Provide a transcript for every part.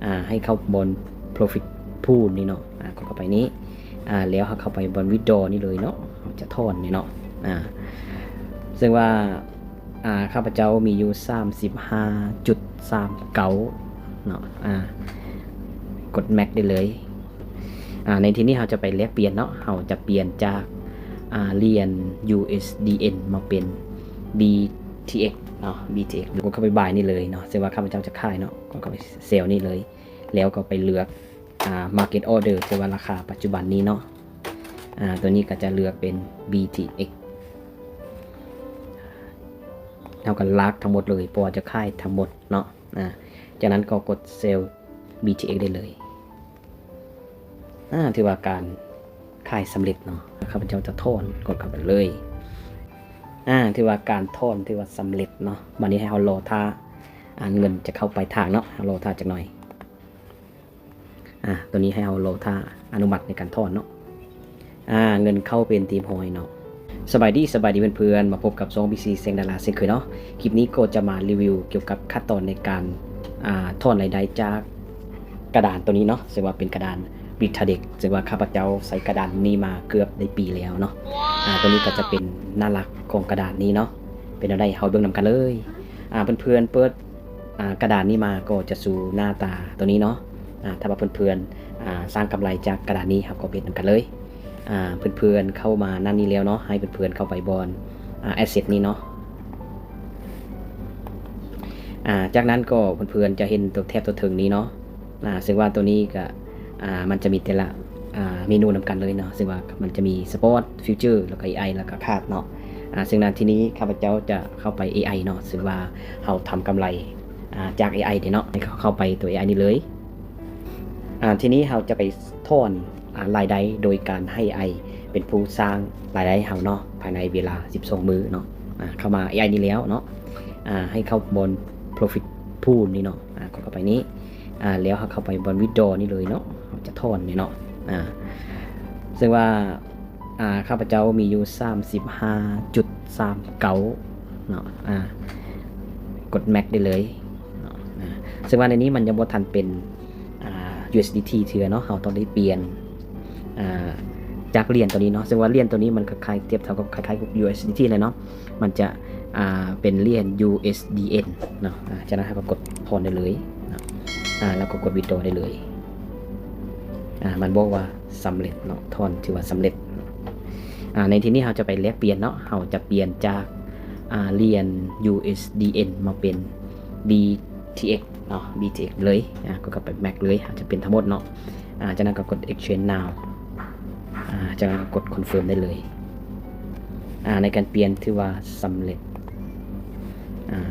ອ່າ ໃຫ້ເຂົ້າບ່ອນ profit pool ນີ້ເນາະ ອ່າ ກົດເຂົ້າໄປນີ້ ອ່າ ແລ້ວເຮົາເຂົ້າໄປບ່ອນ withdraw ນີ້ເລີຍເນາະ ເຮົາຈະຖອນນີ້ເນາະ ອ່າ ເຊິ່ງວ່າ ອ່າ ຂ້າພະເຈົ້າມີຢູ່ສາມສິບຫ້າຈຸດສາມເກົ້າເນາະ ອ່າ ກົດ max ໄດ້ເລີຍ ອ່າ ໃນທີ່ນີ້ເຮົາຈະໄປແລກປ່ຽນເນາະ ເຮົາຈະປ່ຽນຈາກ ອ່າ ຫຼຽນ USDN ມາເປັນ BTX ເນາະ BTX ກົດເຂົ້າໄປ buy ນີ້ເລີຍເນາະ ເຊິ່ງວ່າຂ້າພະເຈົ້າຈະຂາຍເນາະ ກົດເຂົ້າໄປ sell ນີ້ເລີຍ ແລ້ວກໍໄປເລືອກ ອ່າ market order ທີ່ວ່າລາຄາປັດຈຸບັນນີ້ເນາະ ອ່າ ຕົວນີ້ກໍຈະເລືອກເປັນ BTX ເຮົາກໍລາກທັງໝົດເລີຍ ເພາະວ່າຈະຂາຍທັງໝົດເນາະ ອ່າ ຈາກນັ້ນກໍກົດ sell BTX ໄດ້ເລີຍ ອ່າ ຖືວ່າການຂາຍສຳເລັດເນາະ ຂ້າພະເຈົ້າຈະຖອນ ກົດເຂົ້າໄປເລີຍ ອ່າ ຖືວ່າການຖອນຖືວ່າສຳເລັດເນາະ ບາດນີ້ໃຫ້ເຮົາລໍຖ້າ ອ່າ ເງິນຈະເຂົ້າປາຍທາງເນາະ ເຮົາລໍຖ້າຈັກໜ່ອຍ ອ່າ ຕົວນີ້ໃຫ້ເຮົາລໍຖ້າອະນຸມັດໃນການຖອນເນາະ ອ່າ ເງິນເຂົ້າເປັນທີ່ຮຽບຮ້ອຍເນາະ ສະບາຍດີ ສະບາຍດີເພື່ອນໆ ມາພົບກັບຊ່ອງ BC ແສງດາລາເຊັ່ນເຄີຍເນາະ ຄລິບນີ້ກໍຈະມາຣີວິວກ່ຽວກັບຂັ້ນຕອນໃນການ ອ່າ ຖອນລາຍໄດ້ຈາກກະດານຕົວນີ້ເນາະ ເຊິ່ງວ່າເປັນກະດານ Retardex ເຊິ່ງວ່າຂ້າພະເຈົ້າໃຊ້ກະດານນີ້ມາເກືອບໄດ້ປີແລ້ວເນາະ ອ່າ ຕົວນີ້ກໍຈະເປັນໜ້າຫຼັກຂອງກະດານນີ້ເນາະ ເປັນແນວໃດ ເຮົາເບິ່ງນຳກັນເລີຍ ອ່າ ເພື່ອນໆ ເປີດ ອ່າ ກະດານນີ້ມາກໍຈະສູ່ໜ້າຕາຕົວນີ້ເນາະ ອ່າ ຖ້າວ່າເພື່ອນໆ ອ່າ ສ້າງກຳໄລຈາກກະດານນີ້ ເຮົາກໍເຮັດນຳກັນເລີຍ ອ່າ ເພື່ອນໆ ເຂົ້າມາໜ້ານີ້ແລ້ວເນາະ ໃຫ້ເພື່ອນໆ ເຂົ້າໄປບ່ອນ ອ່າ Asset ນີ້ເນາະ ອ່າ ຈາກນັ້ນກໍເພື່ອນໆ ຈະເຫັນຕົວແຖບຕົວເທິງນີ້ເນາະ ອ່າ ເຊິ່ງວ່າຕົວນີ້ກໍ ອ່າ ມັນຈະມີແຕ່ລະ ອ່າ ເມນູນຳກັນເລີຍເນາະ ເຊິ່ງວ່າມັນຈະມີ Spot Future ແລ້ວກໍ ເອໄອ ແລ້ວກໍ Card ເນາະ ອ່າ ເຊິ່ງໃນທີ່ນີ້ຂ້າພະເຈົ້າຈະເຂົ້າໄປ ເອໄອ ເນາະ ເຊິ່ງວ່າເຮົາທຳກຳໄລ ອ່າ ຈາກ ເອໄອ ເດ້ເນາະ ໃຫ້ເຂົ້າໄປຕົວ ເອໄອ ນີ້ເລີຍ ອ່າ ທີນີ້ເຮົາຈະໄປຖອນ ອ່າ ລາຍໄດ້ໂດຍການໃຫ້ ເອໄອ ເປັນຜູ້ສ້າງລາຍໄດ້ໃຫ້ເຮົາເນາະ ພາຍໃນເວລາສິບສອງມື້ເນາະ ອ່າ ເຂົ້າມາ ເອໄອ ນີ້ແລ້ວເນາະ ອ່າ ໃຫ້ເຂົ້າບ່ອນ Profit Pool ນີ້ເນາະ ອ່າ ກົດເຂົ້າໄປນີ້ ອ່າ ແລ້ວເຮົາເຂົ້າໄປບ່ອນ Withdraw ນີ້ເລີຍເນາະ ເຮົາຈະຖອນນີ້ເນາະ ອ່າ ເຊິ່ງວ່າ ອ່າ ຂ້າພະເຈົ້າມີຢູ່ສາມສິບຫ້າຈຸດສາມເກົ້າເນາະ ອ່າ ກົດ Max ໄດ້ເລີຍເນາະ ອ່າ ເຊິ່ງວ່າໃນນີ້ມັນຍັງບໍ່ທັນເປັນ ອ່າ USDT ເທື່ອເນາະ ເຮົາຕ້ອງໄດ້ປ່ຽນ ອ່າ ຈາກຫຼຽນຕົວນີ້ເນາະ ເຊິ່ງວ່າຫຼຽນຕົວນີ້ມັນຄ້າຍໆ ທຽບເທົ່າກັບຄ້າຍໆ USDT ເລີຍເນາະ ມັນຈະ ອ່າ ເປັນຫຼຽນ USDN ເນາະ ອ່າ ຈາກນັ້ນເຮົາກໍກົດຖອນໄດ້ເລີຍເນາະ ອ່າ ແລ້ວກໍກົດ Withdraw ໄດ້ເລີຍ ອ່າ ມັນບອກວ່າສຳເລັດເນາະ ຖອນຖືວ່າສຳເລັດ ອ່າ ໃນທີ່ນີ້ເຮົາຈະໄປແລກປ່ຽນເນາະ ເຮົາຈະປ່ຽນຈາກ ອ່າ ຫຼຽນ USDN ມາເປັນ BTX ເນາະ BTX ເລີຍ ອ່າ ກົດເຂົ້າໄປ Max ເລີຍ ເຮົາຈະປ່ຽນທັງໝົດເນາະ ອ່າ ຈາກນັ້ນກໍກົດ Exchange Now ອ່າ ຈາກນັ້ນກໍກົດ Confirm ໄດ້ເລີຍ ອ່າ ໃນການປ່ຽນຖືວ່າສຳເລັດ ອ່າ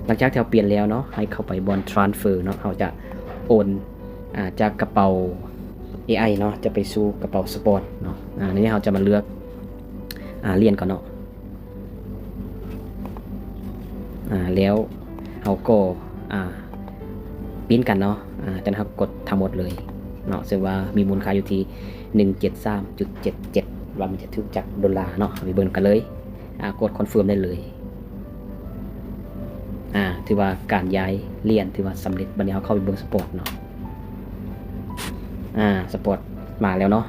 ຫຼັງຈາກທີ່ເຮົາປ່ຽນແລ້ວເນາະ ໃຫ້ເຂົ້າໄປບ່ອນ Transfer ເນາະ ເຮົາຈະໂອນ ອ່າ ຈາກກະເປົາ ເອໄອ ເນາະ ຈະໄປສູ່ກະເປົາ Spot ເນາະ ອ່າ ໃນນີ້ເຮົາຈະມາເລືອກ ອ່າ ຫຼຽນກ່ອນເນາະ ອ່າ ແລ້ວເຮົາກໍ ອ່າ ປິ່ນກັນເນາະ ອ່າ ຈາກນັ້ນເຮົາກໍກົດທັງໝົດເລີຍເນາະ ເຊິ່ງວ່າມີມູນຄ່າຢູ່ທີ່ ໜຶ່ງເຈັດສາມຈຸດເຈັດເຈັດ ວ່າມັນຈະຖືກຈັກໂດລາເນາະ ເຮົາໄປເບິ່ງກັນເລີຍ ອ່າ ກົດ Confirm ໄດ້ເລີຍ ອ່າ ຖືວ່າການຍ້າຍຫຼຽນຖືວ່າສຳເລັດ ບັດນີ້ເຮົາເຂົ້າໄປເບິ່ງ Spot ເນາະ ອ່າ Spot ມາແລ້ວເນາະ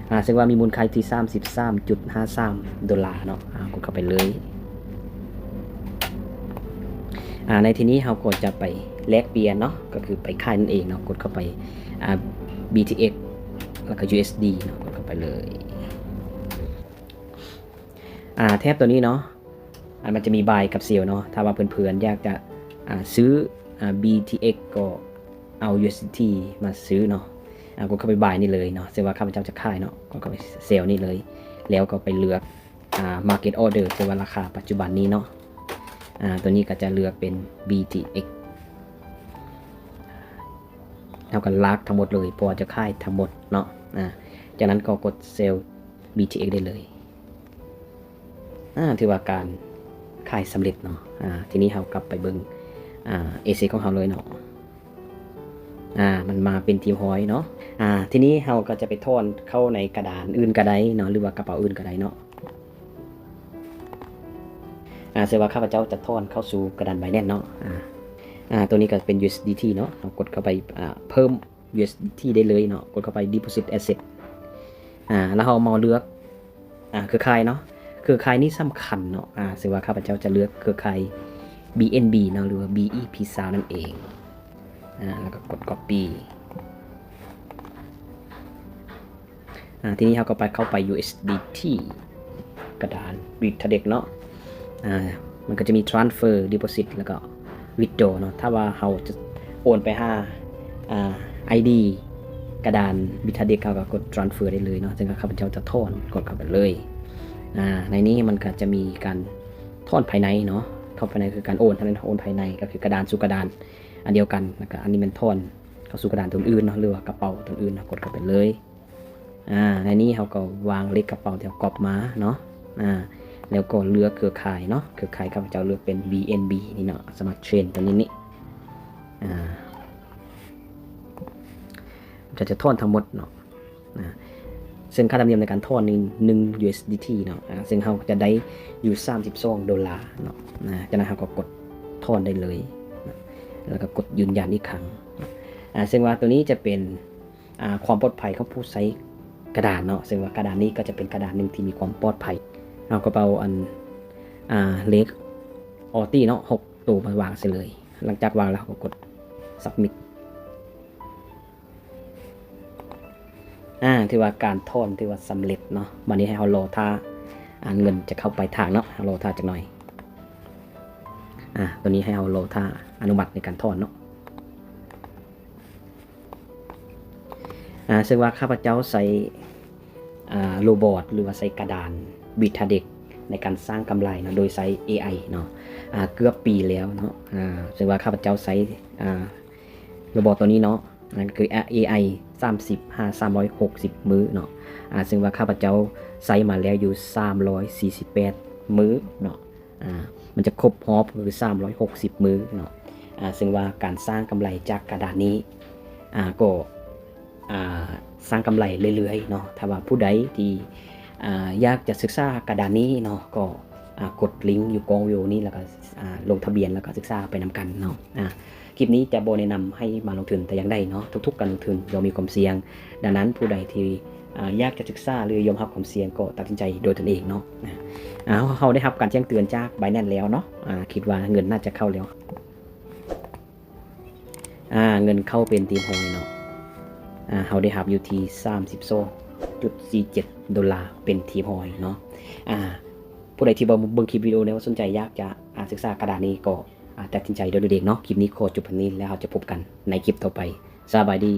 ອ່າ ເຊິ່ງວ່າມີມູນຄ່າຢູ່ທີ່ສາມສິບສາມຈຸດຫ້າສາມໂດລາເນາະ ອ່າ ກົດເຂົ້າໄປເລີຍ ອ່າ ໃນທີ່ນີ້ເຮົາກໍຈະໄປແລກປ່ຽນເນາະ ກໍຄືໄປຂາຍນັ້ນເອງເນາະ ກົດເຂົ້າໄປ ອ່າ BTX ແລ້ວກໍ USD ເນາະ ກົດເຂົ້າໄປເລີຍ ອ່າ ແຖບຕົວນີ້ເນາະ ອ່າ ມັນຈະມີ Buy ກັບ Sell ເນາະ ຖ້າວ່າເພື່ອນໆ ຢາກຈະ ອ່າ ຊື້ ອ່າ BTX ກໍເອົາ USDT ມາຊື້ເນາະ ອ່າ ກົດເຂົ້າໄປ Buy ນີ້ເລີຍເນາະ ເຊິ່ງວ່າຂ້າພະເຈົ້າຈະຂາຍເນາະ ກົດເຂົ້າໄປ Sell ນີ້ເລີຍ ແລ້ວກໍໄປເລືອກ ອ່າ Market Order ເຊິ່ງວ່າລາຄາປັດຈຸບັນນີ້ເນາະ ອ່າ ຕົວນີ້ກໍຈະເລືອກເປັນ BTX ເຮົາກໍລາກທັງໝົດເລີຍ ເພາະວ່າຈະຂາຍທັງໝົດເນາະ ອ່າ ຈາກນັ້ນກໍກົດ Sell BTX ໄດ້ເລີຍ ອ່າ ຖືວ່າການຂາຍສຳເລັດເນາະ ອ່າ ທີນີ້ເຮົາກັບໄປເບິ່ງ ອ່າ Asset ຂອງເຮົາເລີຍເນາະ ອ່າ ມັນມາເປັນທີ່ຮຽບຮ້ອຍເນາະ ອ່າ ທີນີ້ເຮົາກໍຈະໄປຖອນເຂົ້າໃນກະດານອື່ນກໍໄດ້ເນາະ ຫຼືວ່າກະເປົາອື່ນກໍໄດ້ເນາະ ອ່າ ເຊິ່ງວ່າຂ້າພະເຈົ້າຈະຖອນເຂົ້າສູ່ກະດານ Binance ເນາະ ອ່າ ອ່າ ຕົວນີ້ກໍເປັນ USDT ເນາະ ເຮົາກົດເຂົ້າໄປ ອ່າ ເພີ່ມ USDT ໄດ້ເລີຍເນາະ ກົດເຂົ້າໄປ Deposit Asset ອ່າ ແລ້ວເຮົາມາເລືອກ ອ່າ ເຄືອຂ່າຍເນາະ ເຄືອຂ່າຍນີ້ສຳຄັນເນາະ ອ່າ ເຊິ່ງວ່າຂ້າພະເຈົ້າຈະເລືອກເຄືອຂ່າຍ BNB ເນາະ ຫຼືວ່າ BEP ຊາວນັ້ນເອງ ອ່າ ແລ້ວກໍກົດ Copy ອ່າ ທີນີ້ເຮົາກໍໄປ ເຂົ້າໄປ USDT ກະດານ Bitradix ເນາະ ອ່າ ມັນກໍຈະມີ Transfer Deposit ແລ້ວກໍ Withdraw ເນາະ ຖ້າວ່າເຮົາຈະໂອນໄປຫາ ອ່າ ID ກະດານ Bitradix ເຮົາກໍກົດ Transfer ໄດ້ເລີຍເນາະ ເຊິ່ງຂ້າພະເຈົ້າຈະຖອນ ກົດເຂົ້າໄປເລີຍ ອ່າ ໃນນີ້ມັນກໍຈະມີການຖອນພາຍໃນເນາະ ຖອນພາຍໃນຄືການໂອນ ເທົ່ານັ້ນ ໂອນພາຍໃນກໍຄືກະດານສູ່ກະດານອັນດຽວກັນ ແລ້ວກໍອັນນີ້ແມ່ນຖອນເຂົ້າສູ່ກະດານຕົວອື່ນເນາະ ຫຼືວ່າກະເປົາຕົວອື່ນເນາະ ກົດເຂົ້າໄປເລີຍ ອ່າ ໃນນີ້ເຮົາກໍວາງເລກກະເປົາທີ່ເຮົາກັອບມາເນາະ ອ່າ ແລ້ວກໍເລືອກເຄືອຂ່າຍເນາະ ເຄືອຂ່າຍຂ້າພະເຈົ້າເລືອກເປັນ BNB ນີ້ເນາະ Smart Chain ຕົວນີ້ນີ້ ອ່າ ຈະ ຈະຖອນທັງໝົດເນາະ ອ່າ ເຊິ່ງຄ່າທຳນຽມໃນການຖອນນີ້ ໜຶ່ງ USDT ເນາະ ອ່າ ເຊິ່ງເຮົາຈະໄດ້ຢູ່ສາມສິບສອງໂດລາເນາະ ອ່າ ຈາກນັ້ນເຮົາກໍກົດຖອນໄດ້ເລີຍ ແລ້ວກໍກົດຢືນຢັນອີກຄັ້ງ ອ່າ ເຊິ່ງວ່າຕົວນີ້ຈະເປັນ ອ່າ ຄວາມປອດໄພຂອງຜູ້ໃຊ້ກະດານເນາະ ເຊິ່ງວ່າກະດານນີ້ກໍຈະເປັນກະດານໜຶ່ງທີ່ມີຄວາມປອດໄພ ເຮົາກໍເອົາອັນ ອ່າ ເລກ OTI ເນາະ ຫົກໂຕມາວາງໃສ່ເລີຍ ຫຼັງຈາກວາງແລ້ວເຮົາກໍກົດ Submit ອ່າ ຖືວ່າການຖອນຖືວ່າສຳເລັດເນາະ ບັດນີ້ໃຫ້ເຮົາລໍຖ້າ ອ່າ ເງິນຈະເຂົ້າປາຍທາງເນາະ ເຮົາລໍຖ້າຈັກໜ່ອຍ ອ່າ ຕົວນີ້ໃຫ້ເຮົາລໍຖ້າອະນຸມັດໃນການຖອນເນາະ. ອ່າ ເຊິ່ງວ່າຂ້າພະເຈົ້າໃຊ້ ອ່າ ໂຣບອດ ຫຼືວ່າໃຊ້ກະດານ Bitradix ໃນການສ້າງກຳໄລເນາະ ໂດຍໃຊ້ ເອໄອ ເນາະ ອ່າ ເກືອບປີແລ້ວເນາະ ອ່າ ເຊິ່ງວ່າຂ້າພະເຈົ້າໃຊ້ ອ່າ ໂຣບອດຕົວນີ້ເນາະ ນັ້ນກໍຄື ເອໄອ ສາມສິບຫາສາມຮ້ອຍຫົກສິບມື້ເນາະ ອ່າ ເຊິ່ງວ່າຂ້າພະເຈົ້າໃຊ້ມາແລ້ວຢູ່ສາມຮ້ອຍສີ່ສິບແປດມື້ເນາະ ອ່າ ມັນຈະຄົບຮອບກໍຄືສາມຮ້ອຍຫົກສິບມື້ເນາະ ອ່າ ເຊິ່ງວ່າການສ້າງກຳໄລຈາກກະດານນີ້ ອ່າ ກໍ ອ່າ ສ້າງກຳໄລເລື້ອຍໆເນາະ ຖ້າວ່າຜູ້ໃດທີ່ ອ່າ ຢາກຈະສຶກສາກະດານນີ້ເນາະ ກໍ ອ່າ ກົດລິງຢູ່ກ້ອງວິດີໂອນີ້ ແລ້ວກໍ ອ່າ ລົງທະບຽນ ແລ້ວກໍສຶກສາໄປນຳກັນເນາະ ອ່າ ຄລິບນີ້ຈະບໍ່ແນະນຳໃຫ້ມາລົງທຶນແຕ່ຢ່າງໃດເນາະ ທຸກໆການລົງທຶນຍ່ອມມີຄວາມສ່ຽງ ດັ່ງນັ້ນຜູ້ໃດທີ່ ອ່າ ຢາກຈະສຶກສາ ຫຼື ຍອມຮັບຄວາມສ່ຽງ ກໍຕັດສິນໃຈໂດຍຕົນເອງເນາະ ອ່າ ເຮົາ ເຮົາໄດ້ຮັບການແຈ້ງເຕືອນຈາກ Binance ແລ້ວເນາະ ອ່າ ຄິດວ່າເງິນໜ້າຈະເຂົ້າແລ້ວ ອ່າ ເງິນເຂົ້າເປັນທີ່ຮຽບຮ້ອຍເນາະ ອ່າ ເຮົາໄດ້ຮັບຢູ່ທີ່ສາມສິບສອງຈຸດສີ່ເຈັດໂດລາເປັນທີ່ຮຽບຮ້ອຍເນາະ ອ່າ ຜູ້ໃດທີ່ເບິ່ງ ເບິ່ງຄລິບວິດີໂອແລ້ວສົນໃຈຢາກຈະ ອ່າ ສຶກສາກະດານນີ້ ກໍ ອ່າ ຕັດສິນໃຈໂດຍຕົນເອງເນາະ ຄລິບນີ້ຂໍຈົບພຽງນີ້ ແລ້ວເຮົາຈະພົບກັນໃນຄລິບຕໍ່ໄປ ສະບາຍດີ.